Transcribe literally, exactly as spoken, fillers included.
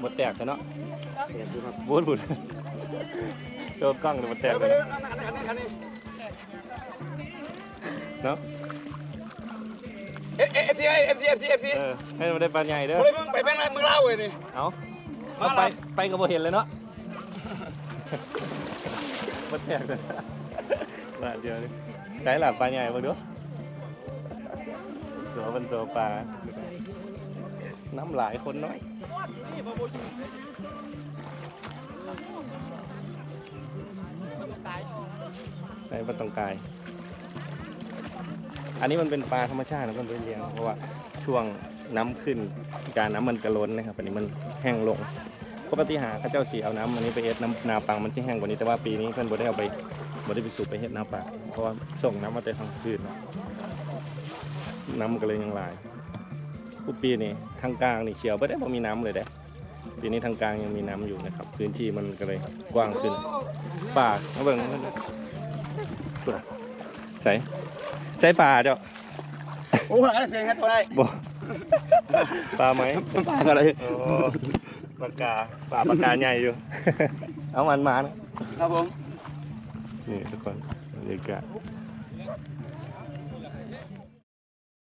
มันแตกซะเนาะ บูดบูด โซกล้องเนี่ยมันแตกซะเนาะ เนาะ เอฟซีเอฟซีเอฟซีเอฟซี เออ ให้มันได้ปลาใหญ่เด้อ ไปเมืองไปเมืองเมืองลาวเว้ยนี่ เอา มา เอาไป ละ ไปก็บ่เห็นเลยเนาะ มันแตกเลย บาทเดียวนี่ ใส่หลับปลาใหญ่มาดู ตัวมันตัวปลา น้ำหลายคนน้อย ใส่ปลาตองกาย อันนี้มันเป็นปลาธรรมชาตินะเพื่อนๆเลี้ยง เพราะว่าช่วงน้ำขึ้น การน้ำมันกระล้นนะครับ อันนี้มันแห้งลง ปกติหาเขาเจ้าสิเอาน้ำอันนี้ไปเฮ็ดน้ำนาปังมันสิแห้งกว่านี้ แต่ว่าปีนี้เพิ่นบ่ได้เอาไป บ่ได้ไปสูบไปเฮ็ดนาปัง เพราะว่าส่งน้ำมาแต่ทางคืนเนาะ น้ำมันก็เลยยังหลาย ทุกปีนี่ทางกลางนี่เขียวบ่ได้บ่มีน้ำเลยเด้ ปีนี้ทางกลางยังมีน้ำอยู่นะครับ พื้นที่มันก็เลยกว้างขึ้น ป่ามาเบิ่ง ใส่ ใส่ป่าเจ้า โอ้หลังเสียงแฮตตัวได้ บ่ ปลาไหม มันปลาอะไร โอ้ ปลากา ปลา ปลากาใหญ่อยู่ เอามันมานะ ครับผม นี่ทุกคน บรรยากาศ